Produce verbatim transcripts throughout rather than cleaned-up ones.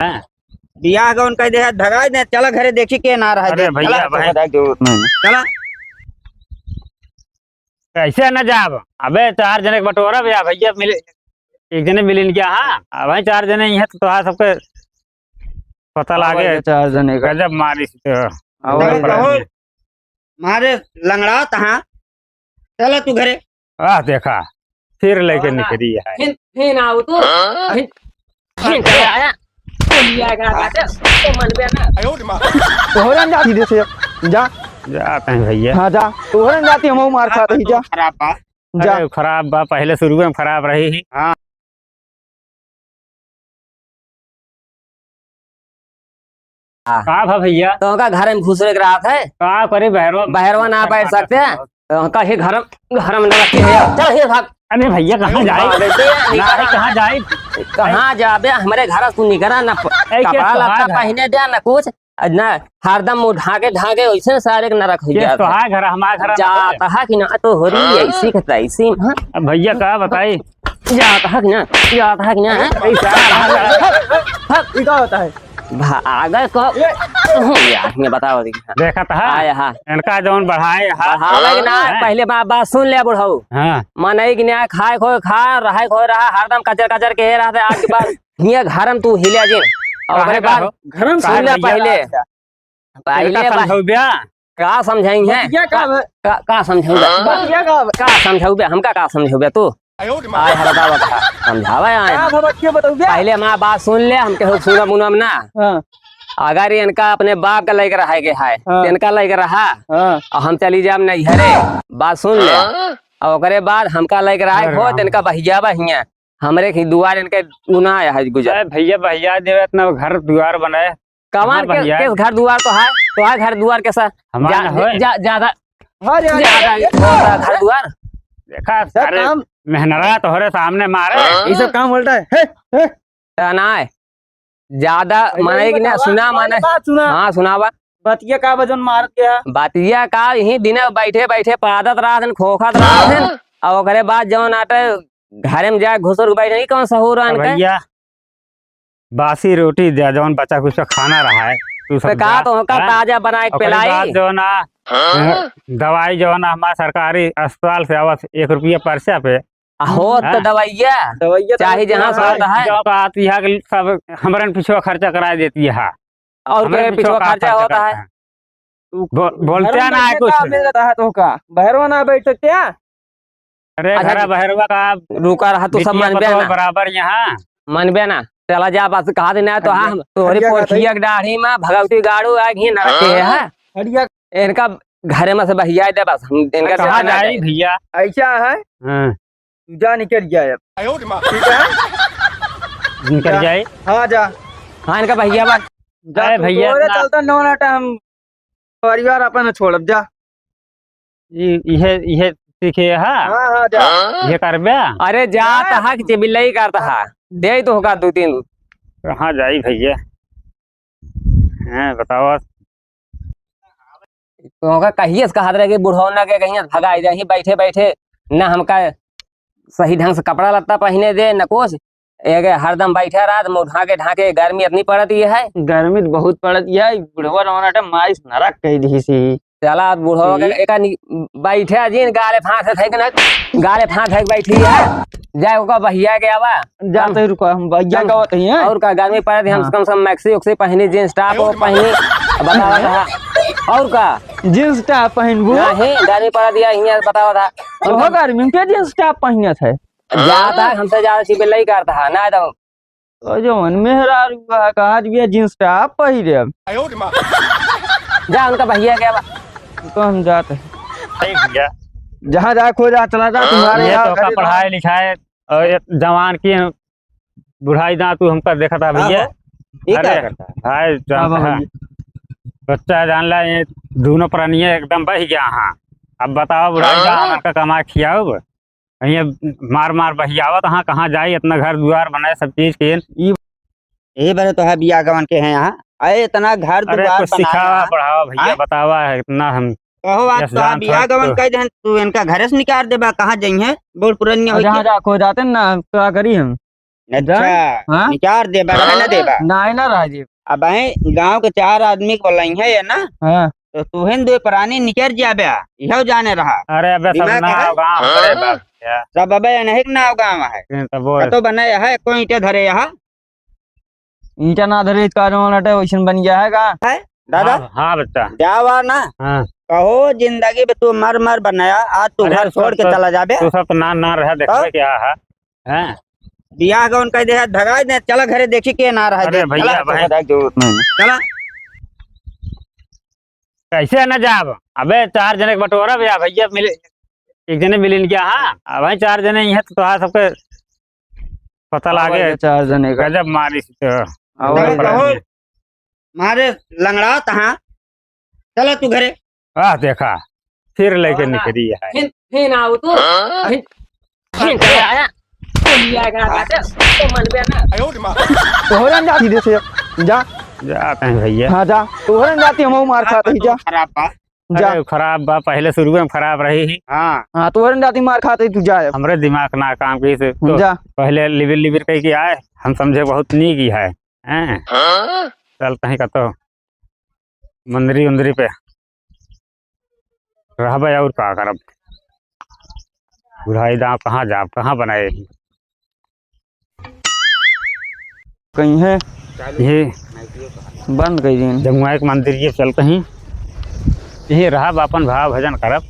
हाँ। बियाह गवन कह दे, भगाई दे, चला घरे देखी के ना रहा अरे दे, भैया, चला। भाई। बताए के जरूरत नहीं है। चला। कैसे न जाब? अबे चार जने के बटोरा बे, भैया मिले, एक जने मिलिन क्या? हाँ, अब भाई चार जने ही हैं तो तोहार सबके पता हाँ लागे। भैया, चार जने का। गजब मारी से तो। हाँ, अरे भाई। बहुत मारे लंगड़ा तहाँ। चला तू घरे। आह, देखा, फिर लेके हाँ। निकली है। फिर, फिर आओ तू। हाँ? फिर, फिर चला आया। बोलिया का बात है, तो मन पे ना। तोहरे न जाती देसे, जा। जाते हैं भैया। हाँ, जा। तोहरे न जाती, हम मार खाते ही, जा। खराब बा। जा। अरे, खराब बा, पहले शुरू में खराब रही ही। हाँ। हाँ। का भा भैया? तो का घर में घुसरे के रात है? का करे बहरवा? बहरवा ना बैठ सकते हैं? तो कहीं घर, घर में ना रखे हैं। चल, ये भाग। अरे भैया, कहाँ जाए? भाग दे, ना, निकल। कहाँ जाए? कहाँ जाबे? हमरे घर से तू निकला ना प-, ऐ, के कपड़ा तोहार लत्ता घर? पहने दे, ना कुछ। ना, हरदम मुँह ढाके, ढाके वैसे सारे के नरक हो के जात है। तोहार घर, हमार घर ना जात है। है कि ना, तो हो रही है, हाँ। इसी के तैसी, हाँ। अब भैया का बताई? जात है कि ना, जात है कि ना, हाँ? ऐसा। ई का होता है? भागल को, ये। हो गया, ये बताओ देखी। देखा था? आया, हाँ। इनका जौन बढ़ाए, हाँ। बढ़ावे के ना, हैं? पहले बा-, बात सुन ले बुढ़ऊ। हाँ। मनई के ना खाए खोए खा, रहे खोए रहा, हरदम कचर कचर के रहते, आज के बाद हियाँ घर में तू हिले जे। और काहे ओकरे का बाद हो? घर में काहे सुन ले भैया? पहले। पहले इनका बा-, समझौब्या? का समझाई है? बतिया का बा-, का, का समझौब्या? बतिया का बा-, का समझौब्या? हमका का समझौब्या तू? आयो रे माँ। आय हरदा बता, समझावे आय। का बा-, बतिया बताऊ बे? पहले हमार बात सुन ले, हमके हो सुनब उनब ना। हाँ। अगर इनका अपने बाप का लइके रहे के है, हाँ। तो इनका लइके रहा, हाँ। और हम चली जाब नैहरे। बात सुन ले। हाँ। और ओकरे बाद हमका लइके रहे अरे हो, राम। तो इनका बहिया बहिया। हमरे ही दुआर इनके गुनाह है गुजर। अरे भैया, बहिया देवे इतना घर दुआर बनाए। कमान कहाँ के, बहिया? किस घर दुआर तो है? तो है घर दुआर कैसा? हमार जा-, ना होए। जा-, ज्यादा, हाँ, जा-, ज्यादा जा-, होता घर दुआर। देखा, जा सारे काम। मेहनरा तोहरे सामने मारे। हाँ। ये सब काम बोलता है। हे, हे। तो ना है। ज्यादा अरे माने ये कि ना बतावा, सुना हमारी माने। बात सुना। हाँ, सुनावा। बतिया का बजन मारत गया? बतिया का यही दिन बैठे बैठे पादत रहत हन, खोखत रहत हन। हाँ। और ओकरे बाद जौन आटे घरे में जाए घुसुर के बैठे, ई कौन सहूर अब आन के? भैया, बासी रोटी दे, जौन बचा कुछ खाना रहा है, तू तो समझा, का तो ओका हैं? ताजा बनाए के ओकरे पिलाई? बाद जो ना, हाँ? दवाई जो ना हमारे सरकारी अस्पताल से आवत एक रुपया पर्चा पे। आ, होत तो हैं? दवाइया, दवाइया तो चाहे होत जहाँ से है। होता है। जो का आती है कि सब हमरन पिछुआ खर्चा कराए देती है। और हमरे के पिछुआ पिछुआ का खर्चा खर्चा होता करता है? है? तू बो-, बोलते घर में ना है बैठे कुछ। का मिल रहा है तो का? बहरवा ना बैठ सकते हैं? अरे अच्छा, घरा बहरवा का रुका रहा, तू सब बिटिया मनबे पतोह ना। बराबर यहाँ। मनबे ना। चला जा, बस कहा दे ना तो हरिया, हम तोहरी हरिया का पोठिया के दाढ़ी में भगवती गाड़ू आ गई ना रखे है। हाँ। हरिया। इनका घरे में से बहिया दे बस, हम इनका कहाँ जाना जाई है। भैया? ऐसा है। हाँ। तू जा निकल गया अब। आयो रे माँ। ठीक है? निकल जा। जाए? हाँ, जा। हाँ, इनका भैया बा। जा अरे तू भैया, तोरे इतना चलता नौ नाटा हम परिवार अपन छोड़ब, जा। ई, इहे, इहे सीखे हा? हाँ, हाँ, जा। इहे करबे? अरे, जा, जा। तहा कि चिबिल्लई करता हा। दे तो होगा दो तीन। कहाँ जाई भैया? हैं, बताओ। तो ओका कहिए से कहत रहे कि बुढ़ौना के कहिए भगाई जाही, बैठे बैठे ना हमका सही ढंग से कपड़ा लत्ता पहिने दे, न कुछ। एके हरदम बैठे रहत, मुँह ढाके ढाके, गर्मी इतनी पड़त ही है। गर्मी तो बहुत पड़त ही है, बुढ़वा रवाना टा माई से नरक कह दी सी। चला बुढ़वा के हम्म। एका नि-, बैठे जिन गाले फांस है कि ना, गाले फांस है बैठी है। जाए ओका बहिया के आवा। जाते रुको, हम बहिया हम का होते हैं। और का गर्मी पड़त है, हम हाँ। कम से कम मैक्सी उक्सी पहनी, जींस टॉप वो पहनी। बतावा था। और का? जींस टॉप पहनबू? नहीं, गर्मी पड़त है, हियाँ बतावा था। ओहो गर्मी के जींस टॉप पहनत है। जाता है, हमसे ज्यादा चिबिल्लई करता है, ना तो। तो जौन मेहरारू बा, कहा दिया जींस टॉप पहिरे अब। जा उनका बहिया के बा। तो हम जाते हैं। ठीक भैया। जहाँ जा खो जा, चला जा, हाँ। तुम्हारे ये यहाँ तो का घरे पढ़ाई लिखाई और ये जवान की बुढ़ाई ना तू हमका देखत है भैया। हाँ, ये क्या अरे, करता है? भाई, हाँ, जानता बाबा है। जी। बच्चा जान ला, ये दोनों प्राणी एकदम बह गया हाँ। अब बताओ बुढ़ाई का हाँ। हमार का कमाई खियाओ? ये मार मार बहियावत हाँ, कहाँ जाई? इतना घर दुआर बनाए, सब चीज के। ई ए बरे तो है बियाह गवन के हैं यहाँ। अरे इतना घर अरे दुआर कुछ बनाए सिखावा हैं। पढ़ावा भैया, हैं? बतावा है इतना हम कहो आज यस तो है जान बियाह थोड़ा गवन तो। कह देहन, तू इनका घरे से निकाल देबा, कहाँ जाई हैं? बूढ़ पुरनिया अच्छा, होइके। हाँ, जा, खो जाते ना, क्या करी हम? अच्छा, हाँ? निकार देबा, रहे ना देबा? नाहीं ना रह जी। अब भाई गाँव के चार आदमी के बोलाई है ये ना? हाँ। तो तुहिन दो प्राणी निकर जाबे, इहो जाने रहा। अरे अबे सब दिमाग ना है? गाँव, अरे हाँ। बाप रे। सब अबे नहीं ना गाँव है। फिर तो बोल। कतो बने है, कोई ईंटे धरे यहाँ। ईंटा ना धरे, कारण वाला टे वैसन बन गया है का? है? दादा? हाँ, हाँ बच्चा। जावा ना। हाँ। कहो जिंदगी में तू मर मर बनाया, आज तू अरे घर छोड़ के चला जाबे। तू सब तो ना, ना रहे, देखबे तो? क्या है? हैं? बियाह कौन कह दे है, भगा दे, चला घरे देखी के ना रहा अरे दे। भैया, चला। भाई। बताए के जरूरत नहीं। चला। कैसे न जाब? अबे चार जने के बंटवारा बे, भैया मिले, एक जने मिलिन क्या? हाँ, अब भाई चार जने ही हैं तो तोहार सबके पता हाँ लागे। भैया, चार जने का। गजब मारी से तो। हाँ भाई। बहुत मारे लंगड़ा तहाँ। चला तू घरे। आह, देखा, फिर लेके हाँ। निकरी है। फिर, फिर आओ तू। हाँ? फिर, फिर चला आया। चलिया गया बाटे, तो मन में ना। तोहरे न जाती देसे, जा। जाते हैं भैया। हाँ, जा। तोहरे न जाती, हम मार खाते ही, जा। खराब बा। जा। अरे, खराब बा, पहले शुरू में खराब रही ही। हाँ। हाँ, तोहरे न जाती मार खाते ही, तू जा अब। हमरे दिमाग ना काम की से, तो जा। पहले लिबिर लिबिर कह के आए, हम समझे बहुत नीक ही है। हैं? हाँ? चलते हैं कतो मंदिरी उंदरी पे रहबे और का करब? बुढ़ाई दाँव कहाँ जाब, कहाँ बनाए? कहीं है? ये बंद कर दीन। जमुआ के मंदिर ये चलते ही, यही रहब, अपन भाव भजन करब।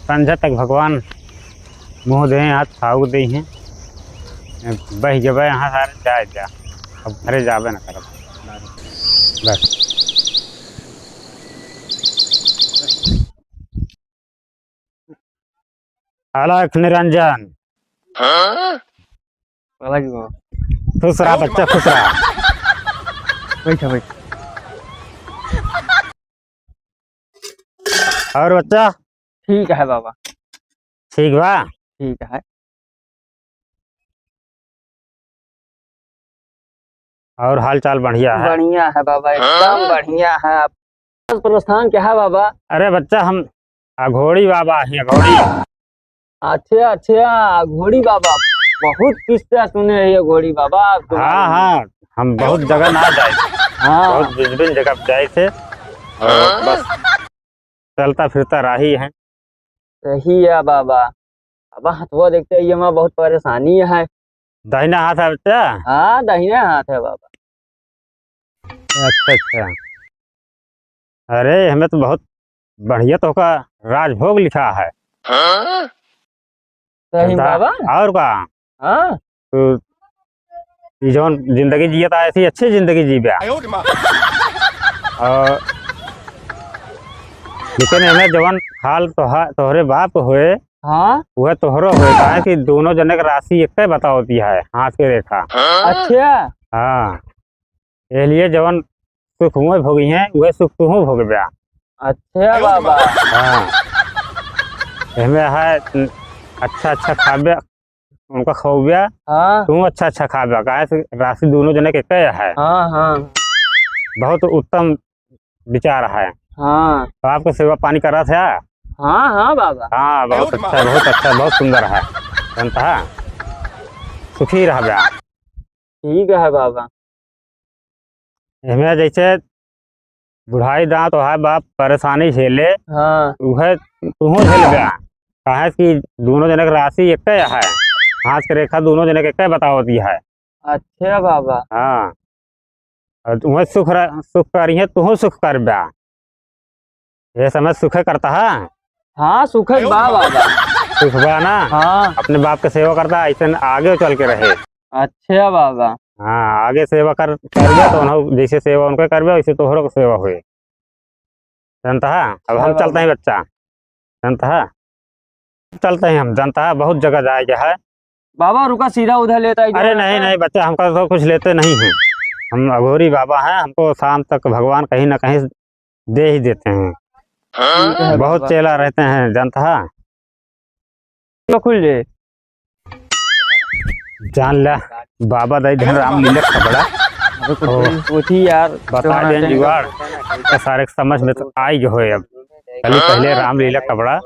संझा तक भगवान मुँह दे, हाथ खाऊ दे हैं। बह जबे यहाँ सारे, जा, जा। अब घरे जाबे न करब। बस। अलख निरंजन। अलख बा। खुश रहा बच्चा, खुश रहा। बैठा, बैठा। और बच्चा? ठीक है बाबा। ठीक बा? ठीक है। और हाल चाल बढ़िया है? बढ़िया है बाबा, एकदम हाँ? बढ़िया है। आप प्रस्थान क्या है बाबा? अरे बच्चा, हम अघोड़ी बाबा हैं, अघोड़ी। अच्छा, अच्छा, अघोड़ी बाबा, बहुत किस्सा सुने हैं अघोड़ी बाबा आपके हाँ, बारे में। हाँ, हम बहुत जगह ना जाए। हाँ। बहुत भिन्न भिन्न जगह जाए थे। और बस चलता फिरता राही है। सही है बाबा। अब हथवा देखते ही हमारा बहुत परेशानी है। दाहिना हाथ है बच्चा? हाँ, दाहिना हाथ है बाबा। अच्छा, अच्छा। अरे, हमें तो बहुत बढ़िया तोहका राजभोग लिखा है। सही धंधा बाबा? और का? हाँ। तो ई जौन जिंदगी जियत आए थी, अच्छी जिंदगी जीब्या। और लेकिन एमे जवन हाल तोहा-, तोहरे बाप के होए, हाँ। वह तोहरो होए, काहे कि दोनों जने के राशि एक बतावती है, हाथ के रेखा। अच्छा। हाँ, एह लिए जवन सुख हुए भोगी हैं, वह सुख तुहूँ भोगब्या। अच्छा बाबा। हाँ, एमे है, अच्छा अच्छा खाब्या, उनका खौब्या, हाँ। तू अच्छा अच्छा खाब्या, काहे से राशि दोनों जने के कहे है। हाँ, हाँ। बहुत उत्तम विचार है। हाँ। तो आपको सेवा पानी करा था? हाँ, हाँ बाबा। हाँ, बहुत अच्छा, बहुत अच्छा, बहुत सुंदर है। जनता सुखी रहब्या। ठीक है बाबा। एमे जैसे बुढ़ाई दाँव तो है बाप, परेशानी झेले, हाँ। उहे तुहूँ झेलब्या। काहे कि दोनों जने के राशि एक्के है, हाथ के रेखा दोनों जने के एक्के बतावती है। अच्छा बाबा। हाँ, और उहे सुख र-, सुख करिहे, तुहूँ सुख करब्या। ये समय सुखे करता है? हाँ, सुखे बा बाबा। सुख बा ना? हाँ। अपने बाप के सेवा करता, ऐसे न आगे चल के रहे। अच्छा बाबा। हाँ, आगे सेवा कर, करबे तो उन्हों जैसे सेवा उनके करबे, वैसे तोहरो के सेवा होए। जानता है? अब हम चलते हैं बच्चा। जानता है? चलते हैं हम, जानता है? बहुत जगह जाए के है। बाबा रुका, सीधा उधर लेता है। अरे नहीं, नहीं बच्चा, हमका तो कुछ लेते नहीं हैं। हम अघोरी बाबा हैं, हमको शाम तक भगवान कहीं ना कहीं दे ही देते हैं। ठीक है बहुत बाबा। चेला रहते हैं, जानता है? तो खुल जे। जान ला, बाबा दई धन राम लीला कपड़ा। अबे कुछ ओ। भी पूछी यार, बता तुम्हारा देन टाइम जुगाड़, तो सारे के समझ में तो आई गए होए अब। खाली पहले राम लीला कपड़ा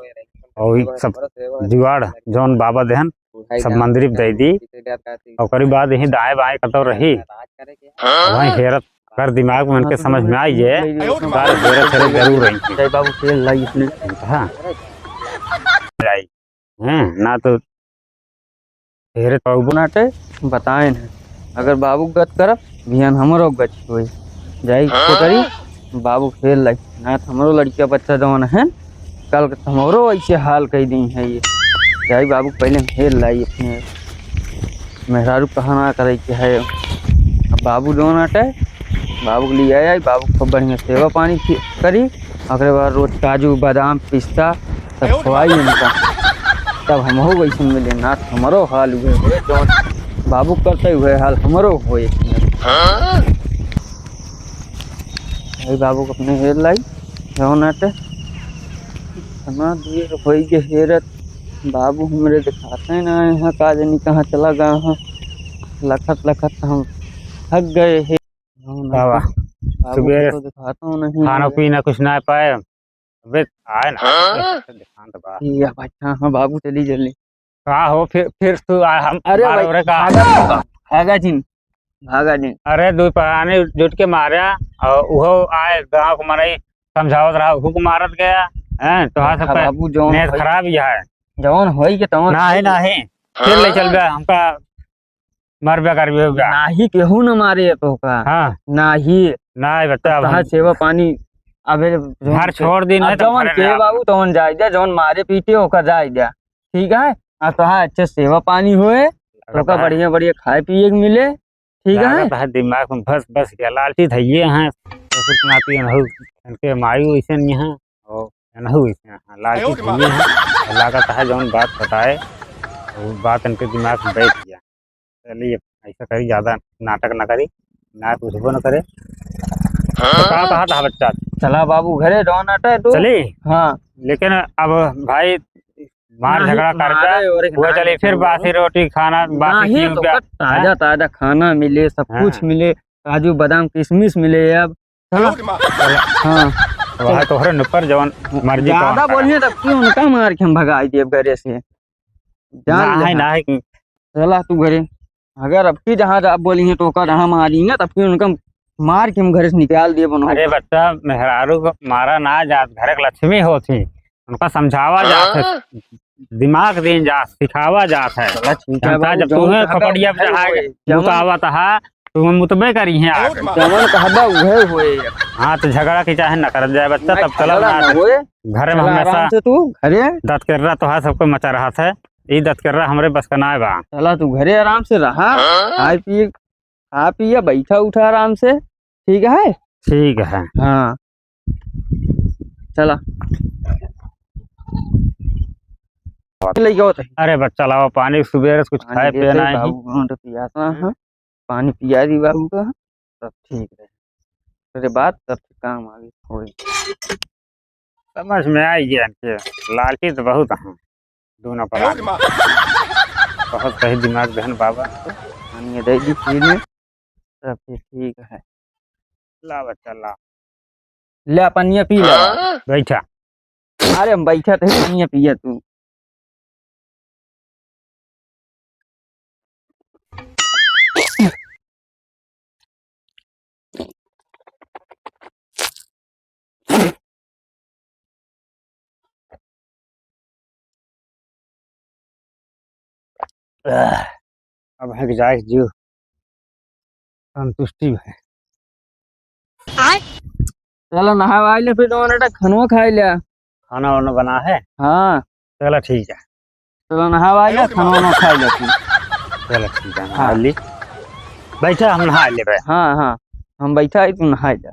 और ई सब जुगाड़ जौन बाबा देहन, सब मंदिर पे दे दी। ओकरी बाद यही दाएं बाएं कतौ रही। वहीं हेरत कर दिमाग में उनके समझ में आई है। सारे हेरत हेरत जरूर रही। जय बाबू खेल लाई इसने। हाँ। लाई। हैं, ना तो हेरे पाउबो नाटे, बताएन है। अगर बाबू गत करब, बिहान हमरो गत होई। जाई के करी, बाबू खेल लाई। ना तो हमरो लड़किया बच्चा जवन है, कल के तो हमरो ऐसे हाल कई दी है ये। जाई बाबू पहले खेल लाई अपने। मेहरारू कहा ना करे के है। अब बाबू जवन नाटे, बाबू के लिए आई, बाबू खूब बढ़िया सेवा पानी की-, करी। ओकरे बाद रोज काजू, बादाम, पिस्ता सब खवाई उनका। तब हमहू वैसन मिले, ना तो हमरो हाल हुए, हुए जौन बाबू करते हुए हाल हमरो होए। भाई बाबू को अपने हेर लाई, जौन आटे। इतना देर होई के हेरत, बाबू हमरे दिखाते ना है, का जानी कहाँ चला गया है। लखत लखत हम थक गए हैं। हाँ, नहीं बाबा, तो बाबू सुबेरे को तो दिखाता हूँ, नहीं खाना है। पीना कुछ ना पाए। अबे आए ना, हाँ? दिखान तो बा। ये अब अच्छा, हाँ, बाबू चली जल्दी। का हो, फिर, फिर तू आ, हम अरे मारो भाई, रे का? भागा, भागा जिन, भागा जिन। अरे, दो परानी जुट के मारा, और उहो आए, गाँव को मनई समझावत रहा, उहू को मारत गया, हैं? तो हाँ, सब हाँ, पे बाबू, जौन नेत होई, खराब ही है। जौन होई के तौन नहीं, होई। नहीं, फिर ले चल बे, हमका मरबे करबे हो गया। नाही केहू न मारे तोहका। हाँ। नाही। नाही बच्चा, अब तहार हम सेवा पानी अबे जौन घर के, छोड़ दी, अब नहीं तो जौन घरे के ना। बाबू तौन जाए दे, जौन मारे पीटे ओका जाए दे। ठीक है? अब तहार अच्छे सेवा पानी होए, अगर तोहका तहार बढ़िया बढ़िया खाए पिए के मिले। ठीक है? लागत है दिमाग में बस, बस गया, लालची धइये हैं। ससुर नाती अनहु, इनके मायू ऐसे नहीं है, और अनहु ऐसे हैं, लालची धइये हैं। लागत है जौन बात बताए, वो बात इनके दिमाग में बैठ गया। चलिए, ऐसा करी, ज्यादा नाटक ना करी, ना कुछ वो ना करे। तो का कहा था बच्चा? चला बाबू घरे, डॉन आटा है तू। चली? हाँ। लेकिन अब भाई मार नहीं, झगड़ा कर मारे दे, और एक वो नाटक चली फिर चल रहा बासी है। रोटी खाना, बासी नहीं, खीर तो प्या-, का ताजा हैं? ताजा खाना मिले, सब हाँ। कुछ मिले, काजू बादाम किशमिश मिले। अब चला। चला। हाँ। वह तोहरे ऊपर जवन मर्जी ज्यादा तवन करे। बोलिए तब कि उनका मार के हम भगाई देब घरे से। जान नहीं, ले। नहीं। चला तू घरे। अगर अब की जहाँ जा बोली है तो ओकर जहाँ मारी है, तब की उनका मार के हम घरे से निकाल दिए बनो। अरे बच्चा, मेहरारू को मारा ना जात, घर के लक्ष्मी होती, उनका समझावा जात है, हाँ? दिमाग दीन जात, सिखावा जात है। चला ठीक है जनता बाबू, जब जौन तुम्हें कहबे खोपड़िया पे उहे चढ़ा होए, जौन मुतावत है, तुम्हें मुतबे करी हैं आगे। जवन कहबे उहे होए। हाँ, तो झगड़ा की चाहे न करत जाए बच्चा, नहीं, तब चला झगड़ा ना ना होए। घर में चला हमेशा आराम से तू घरे। दतकर्रा तो है, सबको मचा रहा था। ई दतकर्रा हमरे बस का नाय बा। चला तू घरे आराम से रहा, हाँ? खाए पिए, खा पिए, बैठा उठा आराम से, ठीक है? ठीक है। हाँ, चला। ले जाओ तो। अरे बच्चा, लावा पानी, सुबेरे से कुछ पानी खाए देते पिए ही नहीं। बाबू, घूंट पियासा है। पानी पिया दी बाबू का, सब ठीक रहे। तेरे बात सब काम आगे होई। समझ में आई गया इनके, लालची तो बहुत हैं दोनों पर। बहुत सही दिमाग बहन बाबा। पानी दे दी पीने, सब चीज ठीक है। ला बच्चा, ला। ले, पनिया पी ले। बैठा। अरे, हम बैठा थे, पनिया पिया तू। आह, अब है कि जाए जीव संतुष्टि है। चलो नहाए वाए ले, फिर दो मिनट खानो खाए ले। खाना वाना बना है? हाँ। चलो ठीक है। चलो नहाए वाए ले, खानो वानो खाए ले तू। चलो ठीक है, हाँ। नहा ली। बैठा, हम नहा ले बे। हाँ, हाँ, हम बैठा है, तू नहाए जा।